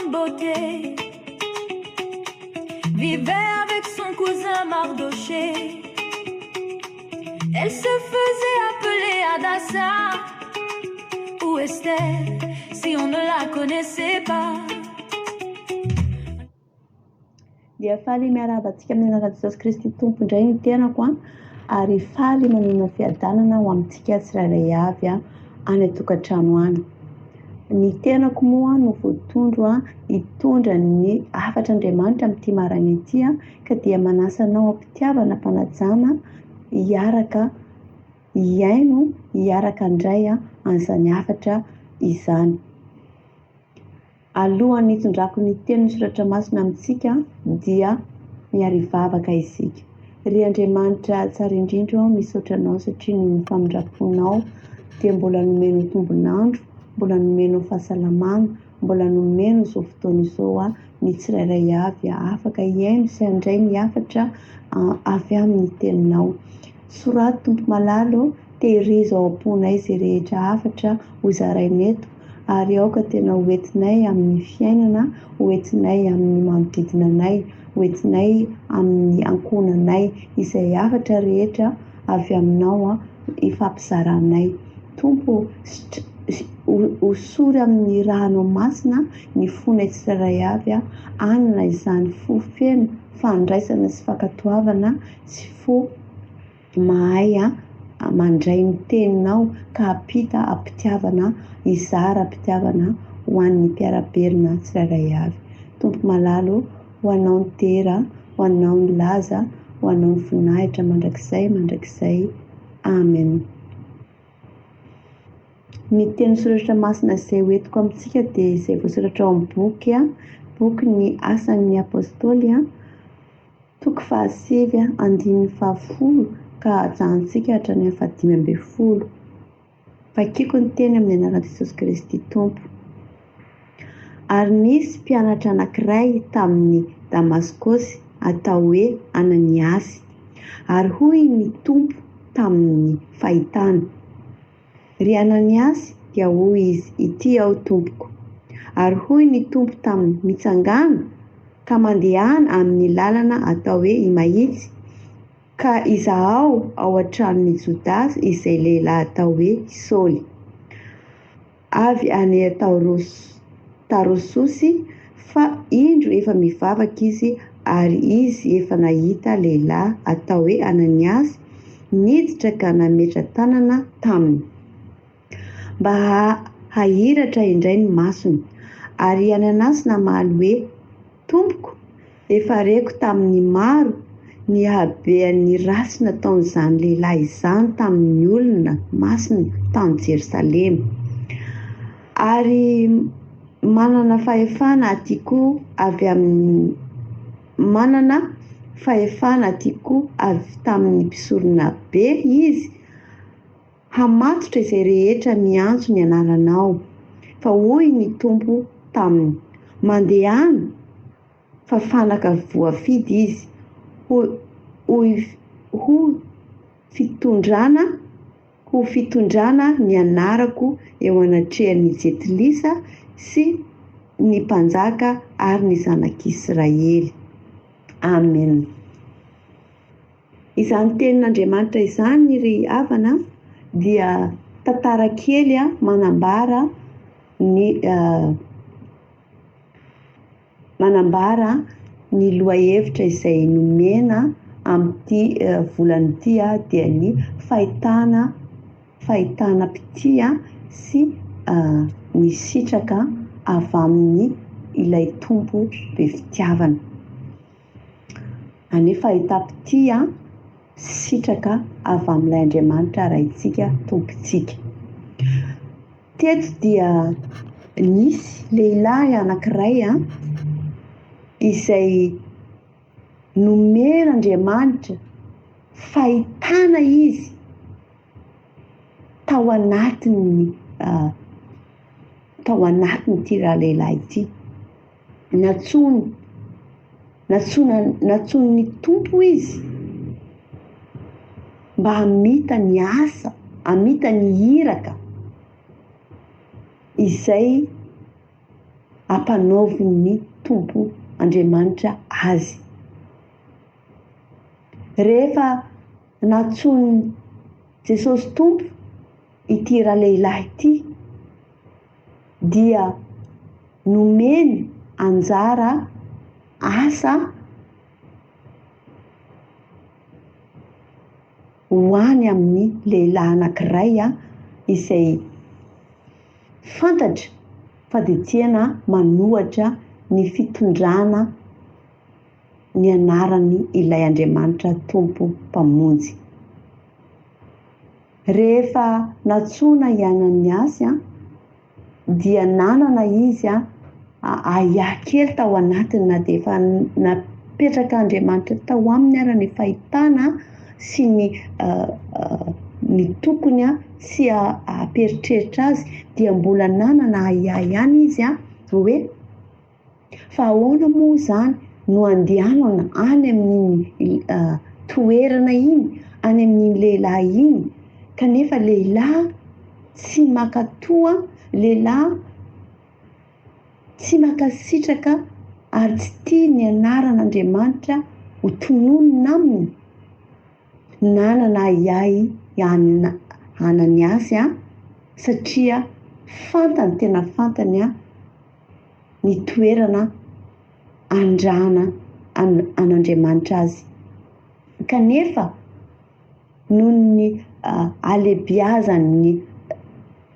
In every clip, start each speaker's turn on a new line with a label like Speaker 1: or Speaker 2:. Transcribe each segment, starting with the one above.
Speaker 1: grande beauté, vivait avec son cousin Mardochée. Elle se faisait appeler Hadassa ou Esther si on ne la connaissait pas.
Speaker 2: Dia faly miarahaba antsika amin'ny anaran'i Jesosy Kristy Tompo indray ny tenako an, ary faly manonona fiadanana ho amintsika tsirairay avy any an-tokantrano any. Ny tenako moa no voatondro hitondra ny hafatr'Andriamanitra amin'ity maraina ity ka dia manasa anao am-pitiavana am-panajana hiaraka hihaino, hiaraka handray an'izany hafatra izany. Alohan'ny hitondrako ny tenin'ny soratra masina amintsika dia miara-hivavaka isika. Ry Andriamanitra tsara indrindra ô, misaotra Anao satria noho ny famindram-ponao dia mbola nomenao tombon'andro, mbola nomenao fahasalamana, mbola nomenao izao fotoana izao ny tsirairay avy afaka hihaino sy handray ny hafatra avy amin'ny teninao. Soraty Tompo malala ô, tehirizo ao am-ponay izay rehetra hafatra hozaraina eto ary aoka tena ho entinay amin'ny fiainana, ho entinay amin'ny manodidina anay, ho entinay amin'ny ankohonanay, izay hafatra rehetra avy aminao hifampizaranay. Tompo ô, hosory amin'ny ranao masina ny fonay tsirairay avy, hanana izany fo feno fandraisana sy fankatoavana sy fo mahay mandray ny teninao ka hampita am-pitiavana, hizara am-pitiavana ho an'ny mpiara-belona tsirairay avy. Tompo malala ô, ho Anao ny dera, ho Anao ny laza, ho Anao ny voninahitra mandrakizay mandrakizay. Amen. Ny teny soratra masina izay hoentiko amintsika dia izay voasoratra ao amin'ny boky, bokin'ny Asan'ny Apôstôly, toko fahasivy, andininy fahafolo ka hajanontsika hatrany amin'ny fahadimy ambin'ny folo. Vakiko ny teny amin'ny anaran'i Jesosy Kristy Tompo. Ary nisy mpianatra anankiray tamin'i Damaskosy atao hoe Ananiasy. Ary hoy ny Tompo tamin'ny fahitana, Ry Ananiasy, dia hoy izy, Ity aho, Tompoko. Ary hoy ny Tompo taminy, Mitsangàna, ka mandehana amin'ny lalana atao hoe Imahitsy, Ka izahao ao an-tranon'i Jodasy izay lehilahy atao hoe Saoly, avy any Tarososy, fa indro efa mivavaka izy, ary izy efa nahita lehilahy atao hoe Ananiasy niditra ka nametra-tanana taminy, mba hahiratra indray ny masony. Ary i Ananiasy namaly hoe, Tompoko, efa reko tamin'ny maro ny habean'ny ratsy nataon'izany lehilahy izany tamin'ny olona masina tany Jerosalema. Ary manana fahefana aty koa avy amin'ny manana fahefana aty koa avy tamin'ny mpisoronabe izy hamatotra izay rehetra miantso ny anaranao. Fa hoy ny Tompo taminy, Mandehana, fa fanaka voafidy izy, ho, ho, ho fitondrana, ho fitondrana ny anarako eo anatrehan'ny Jentilisa sy ny mpanjaka ary ny zanak'Israely. Amena. Izany tenin'Andriamanitra izany ry havana dia tantara kely manambara ny manambara ny lohahevitra izay nomena amin'ity volana ity dia ny fahitana fahitana mpitia sy ny sitraka avy amin'ny ilay Tompo be fitiavana. Anefa ahitam-pitia sy sitraka avy amin'ilay Andriamanitra Raintsika Tompontsika. Teto dia nisy lehilahy anankiray izay nomen'Andriamanitra fahitana izy tao anatin'ny tao anatin'ity ralehilahy ity. Nantsoiny, nantsoina, nantsoin'ny Tompo izy mba hamita ny asa, hamita ny iraka izay ampanaovin'ny Tompo Andriamanitra azy. Rehefa nantsoin'i Jesosy Tompo ity ralehilahy ity dia nomeny anjara asa ho any amin'ny lehilahy anankiray izay fantatra fa dia tena manohatra ny fitondrana ny anarany ilay Andriamanitra Tompo Mpamonjy. Rehefa nantsoina i Ananiasy dia nanana izy ahiahy kely tao anatiny na dia efa napetrak'Andriamanitra tao aminy ara ny fahitana sy ny ny tokony tsy hampieritreritra azy dia mbola nanana ahiahy ihany izy hoe Fa ahoana moa izany no andehanana any amin'iny toerana iny, any amin'iny lehilahy iny, kanefa lehilahy tsy mankatoa, lehilahy tsy mankasitraka ary tsy tia ny anaran'Andriamanitra ho tononina aminy? Nanana ahiahy i Ananiasy satria fantany, tena fantany ny toerana andrana an'Andriamanitra azy. Kanefa noho ny halebiazan'ny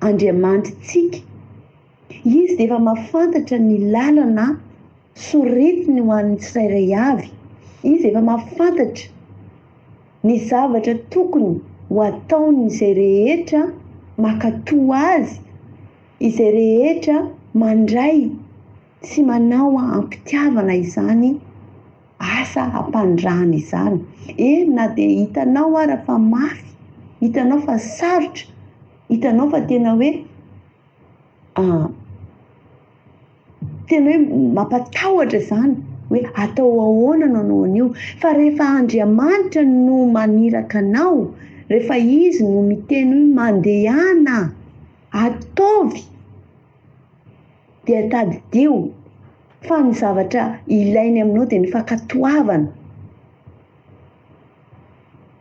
Speaker 2: Andriamanitritsika, Izy dia efa mahafantatra ny lalana soritiny ho an'ny tsirairay avy. Izy efa mahafantatra ny zavatra tokony ho ataon'izay rehetra mankatò Azy. Izay rehetra mandray sy manao am-pitiavana izany asa ampanirahana izany. Eny na dia hitanao ara fa mafy, hitanao fa sarotra, hitanao fa tena hoe tena hoe mampatahotra izany hoe atao ahoana no hanao an'io. Fa rehefa Andriamanitra no maniraka anao, rehefa Izy no miteny hoe mandehana, Ataovy dia tadidio fa ny zavatra ilainy aminao dia ny fankatoavana,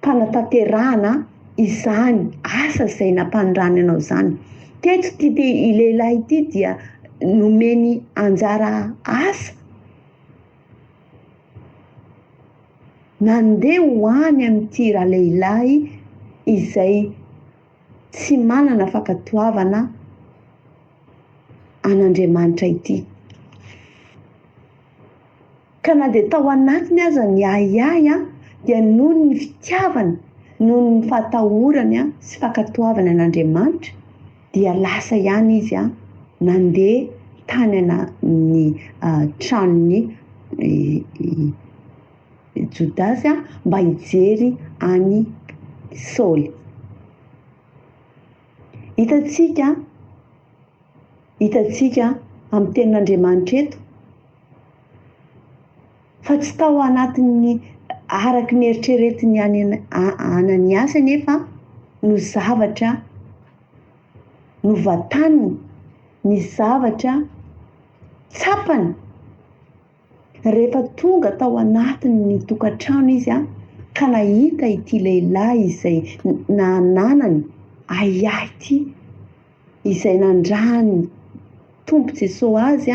Speaker 2: fanatanterahana izany asa izay nampanirahany anao izany. Teto ity lehilahy ity dia nomeny anjara asa, nandeha ho any amin'ity ralehilahy izay tsy manana fankatoavana an'Andriamanitra ity. Ka na dia tao anatiny aza ny ahiahy dia noho ny fitiavany, noho ny fahatahorany sy fankatoavany an'Andriamanitra dia lasa ihany izy nandeha tany amin'ny tranon'i Jodasy mba hijery an'i Saoly. Hitantsika, hitantsika amin'ny tenin'Andriamanitra eto fa tsy tao anatin'ny araka ny eritreretin'i Ananiasy anefa no zavatra novantaniny, ny zavatra tsapany. Rehefa tonga tao anatin'ny tokantrano izy ka nahita ity lehilahy izay nananany ahiahy ity, izay nandrahan'ny Tompo Jesoa azy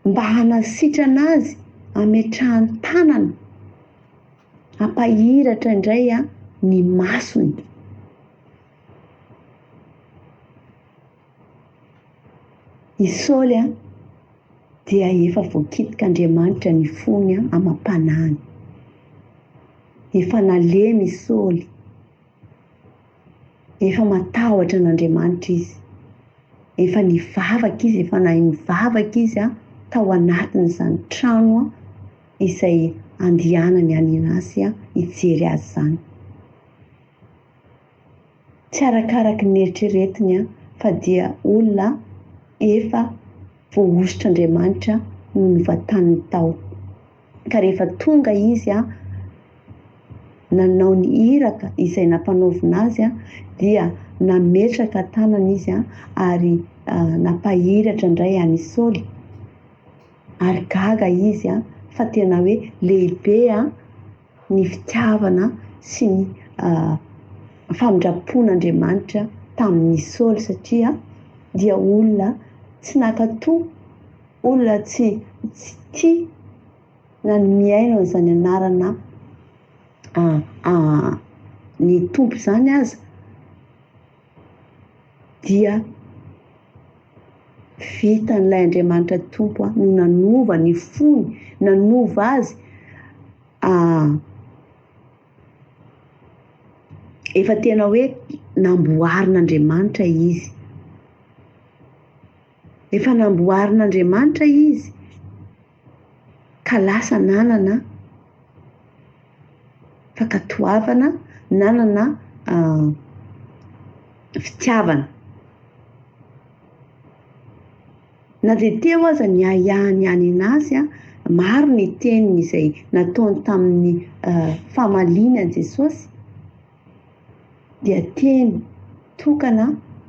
Speaker 2: mba hanasitrana azy, hametrahany tanana, hampahiratra indray ny masony. I Saoly dia efa voakitik'Andriamanitra ny fony amam-panahiny. Efa nalemy i Saoly. Efa matahotra an'Andriamanitra izy. Efa nivavaka izy, efa nahay nivavaka izy tao anatin'izany trano izay andehanany Ananiasy hijery azy izany. Tsy arakaraky ny eritreretiny fa dia olona efa voahosotr'Andriamanitra no novantaniny tao. Ka rehefa tonga izy nanao ny iraka izay nampanaovina azy dia nametraka tanana izy ary. nampahiratra indray an'i Saoly. Ary gaga izy fa tena hoe lehibe ny fitiavana sy ny famindram-pon'Andriamanitra tamin'i Saoly satria dia olona tsy nankatò, olona tsy tia na ny mihaino an'izany anarana ny Tompo izany aza dia vitan'ilay Andriamanitra Tompo no nanova ny fony, nanova azy efa tena hoe namboarin'Andriamanitra izy. Efa namboarin'Andriamanitra izy ka lasa nanana fankatoavana, nanana fitiavana. Na dia teo aza ny ahiahin'i Ananasy, maro ny teniny izay nataony tamin'ny famaliana an'i Jesosy, dia teny tokana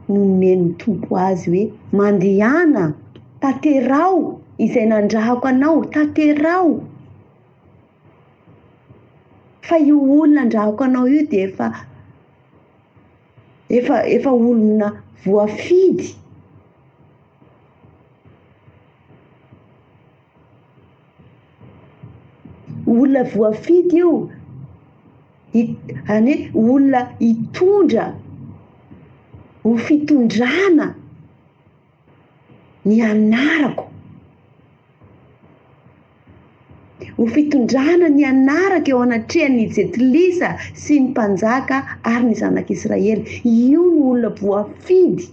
Speaker 2: no nomen'ny Tompo azy hoe, Mandehana, tanteraho izay nandrahako anao, tanteraho! Fa io olona andrahako anao io dia efa efa efa olona voafidy. Olona voafidy io. Izany hoe olona hitondra ho fitondrana ny anarako. Ho fitondrana ny anarako eo anatrehan'ny Jentilisa sy ny mpanjaka ary ny zanak'Israely. Io no olona voafidy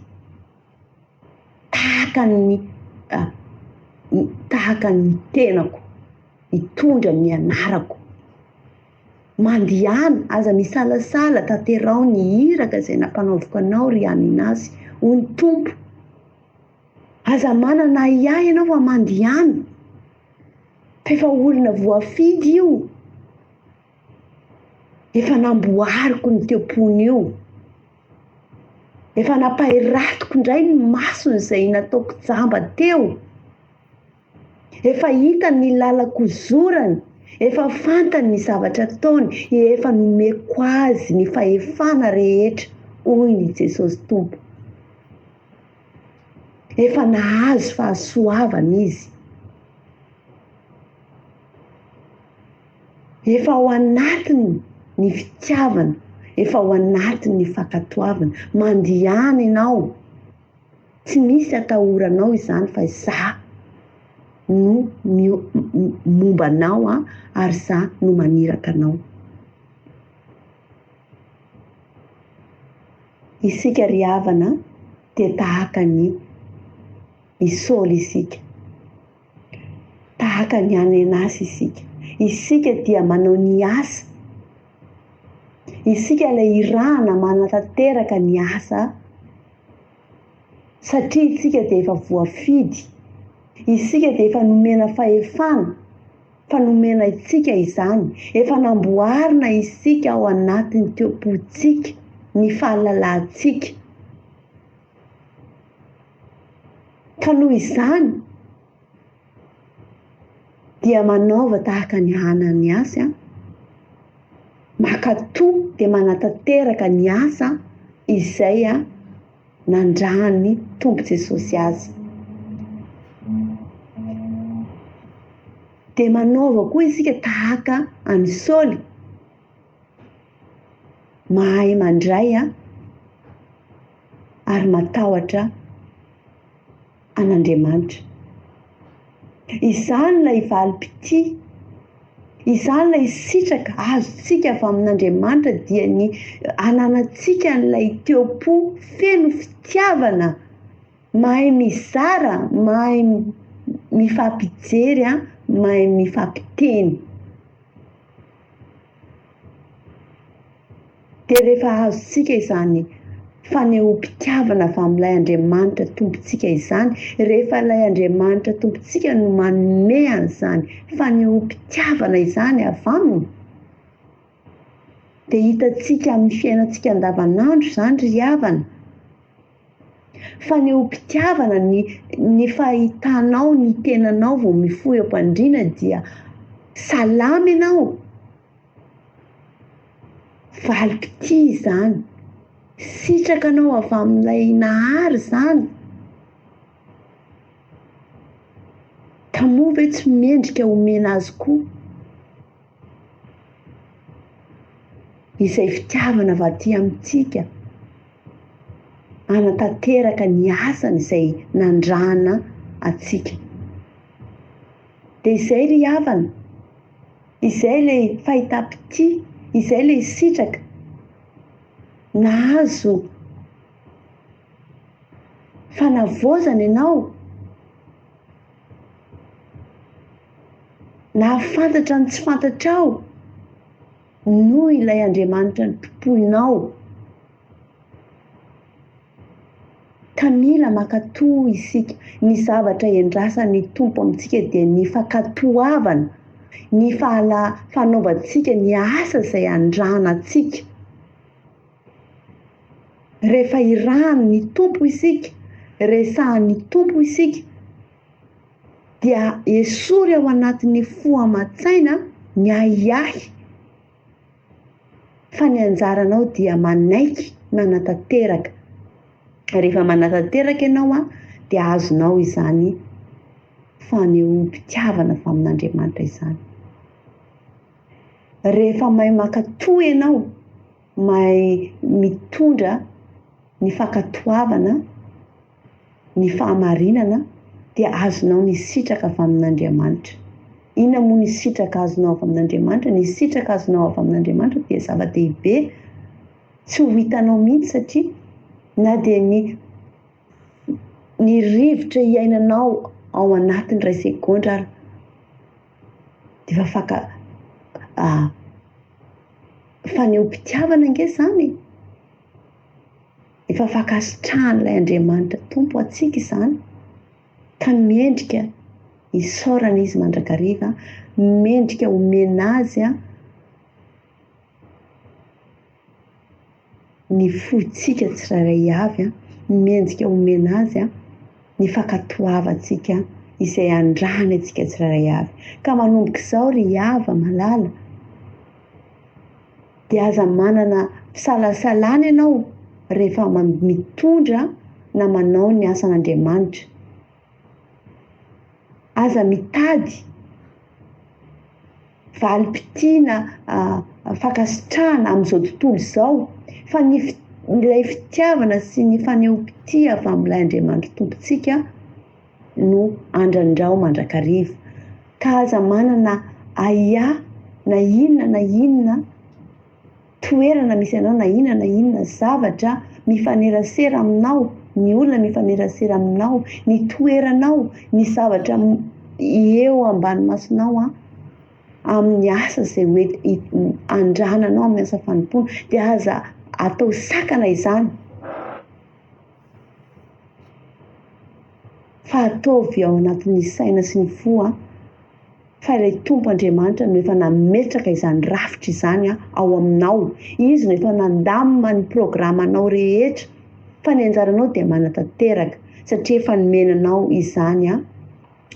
Speaker 2: tahaka ny tahaka ny tenako, hitondra ny anarako. Mandehana, aza misalasala, tanteraho ny iraka izay nampanaoviko anao, ry Aminasy, hoy ny Tompo. Aza manana ahiahy ianao fa mandehana, fa efa olona voafidy io, efa namboariko ny teo-pony io, efa nampahiratiko indray ny masony izay nataoko jamba teo. Efa hitany ny lalan-kozorany, efa fantany ny zavatra ataony, efa nomeko azy ny fahefana rehetra, hoy ny Jesosy Tompo. Efa nahazo fahasoavana izy. Efa ao anatiny ny fitiavana, efa ao anatiny ny fankatoavana. Mandehana ianao. Tsy misy atahoranao izany fa izaho no momba anao ary izaho no maniraka anao. Isika ry havana dia tahaka ny i Saoly isika. Tahaka ny Ananasy isika. Isika dia manao ny asa. Isika ilay irahana manatanteraka ny asa satria isika dia efa voafidy. Isika dia efa nomena fahefana fa nomena antsika izany. Efa namboarina isika ao anatin'ny teo-pontsika ny fahalalantsika. Ka noho izany dia manaova tahaka an'i Ananiasy an, mankatò dia manatanteraka ny asa izay nandrahan'ny Tompo Jesosy azy. Dia manaova koa isika tahaka an'i Saoly, mahay mandray an, ary matahotra an'Andriamanitra. Izany ilay valim-pitia, izany ilay sitraka azontsika avy amin'Andriamanitra dia ny ananantsika an'ilay teo-po feno fitiavana, mahay mizara, mahay mifampijery, mahay mifampiteny. Dia rehefa azontsika izany fanehoam-pitiavana avy amin'ilay Andriamanitra Tompontsika izany, rehefa ilay Andriamanitra Tompontsika no manome an'izany fanehoam-pitiavana izany avy aminy, dia hitantsika amin'ny fiainantsika andavanandro izany ry havana. Fanehoam-pitiavana ny ny fahitanao ny tenanao vao mifoha eo am-pandriana dia salama ianao. Valim-pitia izany. Sitraka anao avy amin'ilay Nahary izany. Ka moa ve tsy mendrika homena azy koa izay fitiavana avy aty amintsika hanatanteraka ny asany izay nandrana antsika? Dia izay ry havana, izay ilay fahitam-pitia, izay ilay sitraka nahazo fanavaozana ianao, nahafantatra ny tsy fantatrao noho ilay Andriamanitra notompoinao. Ka mila mankatò isika. Ny zavatra iandrasan'ny Tompo amintsika dia ny fankatoavana, ny fanaovantsika ny asa izay andrana antsika. Rehefa irahan'ny Tompo isika, resahan'ny Tompo isika, dia esory ao anatin'ny fo aman-tsaina ny ahiahy fa ny anjaranao dia manaiky manatanteraka. Rehefa manatanteraka ianao dia azonao izany fanehoam-pitiavana avy amin'Andriamanitra izany. Rehefa mahay mankatò ianao, mahay mitondra ny fankatoavana, ny fahamarinana, dia azonao ny sitraka avy amin'Andriamanitra. Inona moa ny sitraka azonao avy amin'Andriamanitra? Ny sitraka azonao avy amin'Andriamanitra dia zava-dehibe tsy ho hitanao mihitsy satria na dia ny ny rivotra iainanao ao anatin'ny iray segondra ary dia efa faka fanehoam-pitiavana ange izany e! Efa fankasitrahan'ilay Andriamanitra Tompo antsika izany ka mendrika isaorana Izy mandrakariva, mendrika omena Azy ny fontsika tsirairay avy, mendrika omena Azy ny fankatoavantsika izay andrahany antsika tsirairay avy. Ka manomboka izao ry hava malala dia aza manana fisalasalana ianao rehefa mitondra na manao ny asan'Andriamanitra. Aza mitady valim-pitia na fankasitrahana amin'izao tontolo izao fa ny ilay fitiavana sy ny fanehoam-pitia avy amin'ilay Andriamanitra Tompontsika no andrandrao mandrakariva. Ka aza manana ahiahy na inona na inona toerana misy anao na inona na inona zavatra mifanerasera aminao, ny olona mifanerasera aminao, ny toeranao, ny zavatra eo ambany masonao an, amin'ny asa izay ho andrananao amin'ny asa fanompoana dia aza atao sakana izany fa ataovy ao anatin'ny saina sy ny fo an. Fa ilay Tompo Andriamanitra no efa nametraka izany rafitra izany ao aminao. Izy no efa nandamina ny programanao rehetra. Fa ny anjaranao dia manatanteraka, satria efa nomena anao izany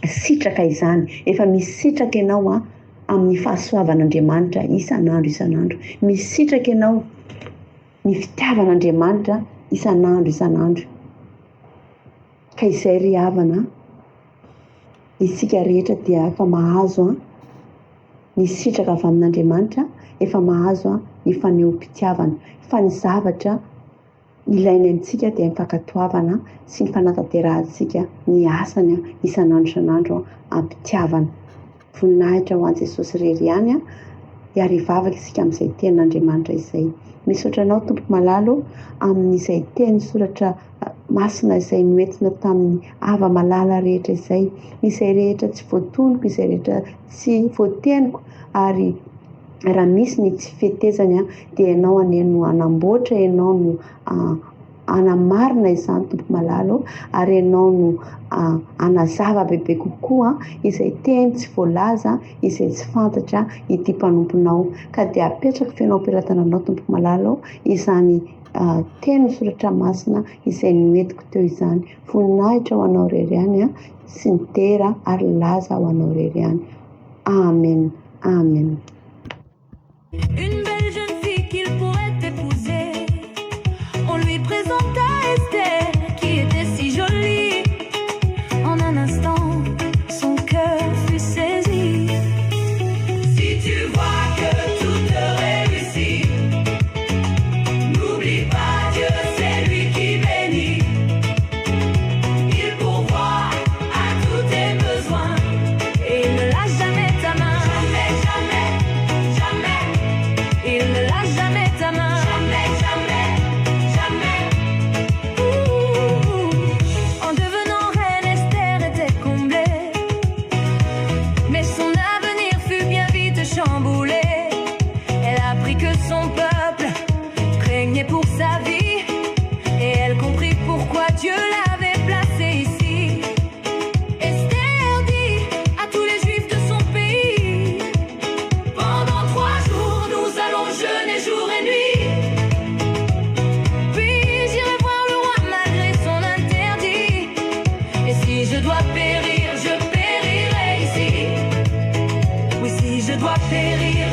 Speaker 2: sitraka izany. Efa misitraka ianao amin'ny fahasoavan'Andriamanitra isan'andro isan'andro. Misitraka ianao ny fitiavan'Andriamanitra isan'andro isan'andro. Ka izay ry havana a! Isika rehetra dia efa mahazo ny sitraka avy amin'Andriamanitra, efa mahazo ny fanehoam-pitiavana. Fa ny zavatra ilainy amintsika dia ny fankatoavana sy ny fanatanterahantsika ny asany isan'andro isan'andro am-pitiavana. Voninahitra ho an'i Jesosy irery ihany. Hiary hivavaka isika amin'izay tenin'Andriamanitra izay. Misaotra anao Tompo malala ô amin'izay teny soratra masina izay noentina tamin'ny hava-malala rehetra izay. Izay rehetra tsy voatonoko, izay rehetra tsy voateniko ary raha misy ny tsy fetezany dia ianao anie no hanamboatra, ianao no. hanamarina izany Tompo malala ô, ary Ianao no hanazava bebe kokoa izay teny tsy voalaza, izay tsy fantatra ity mpanomponao. Ka dia apetrako feno am-pelatananao Tompo malala ô, izany teny soratra masina izay noentiko teo izany. Voninahitra ho Anao irery ihany sy ny dera ary laza ho Anao irery ihany. Amen. Amen.
Speaker 1: Une belle jeune fille qu'il pourrait épouser. On lui présenta Esther qui était si jolie. En un instant, son cœur fut saisi. Si tu vois que tout te réussit, n'oublie pas Dieu, c'est lui qui bénit. Il pourvoit à tous tes besoins et il ne lâche jamais ta main. Jamais, jamais, jamais. Il ne lâche jamais ta main. Jamais, jamais, jamais. Ouh. En devenant reine, Esther était comblée. Mais son avenir fut bien vite chamboulé. Elle apprit que son peuple craignait pour sa vie. Et elle comprit pourquoi Dieu l'avait placée ici. Esther dit à tous les juifs de son pays: Pendant 3 jours, nous allons jeûner jour et nuit. Puis j'irai voir le roi malgré son interdit. Et si je dois périr, je périrai ici. Oui, si je dois périr.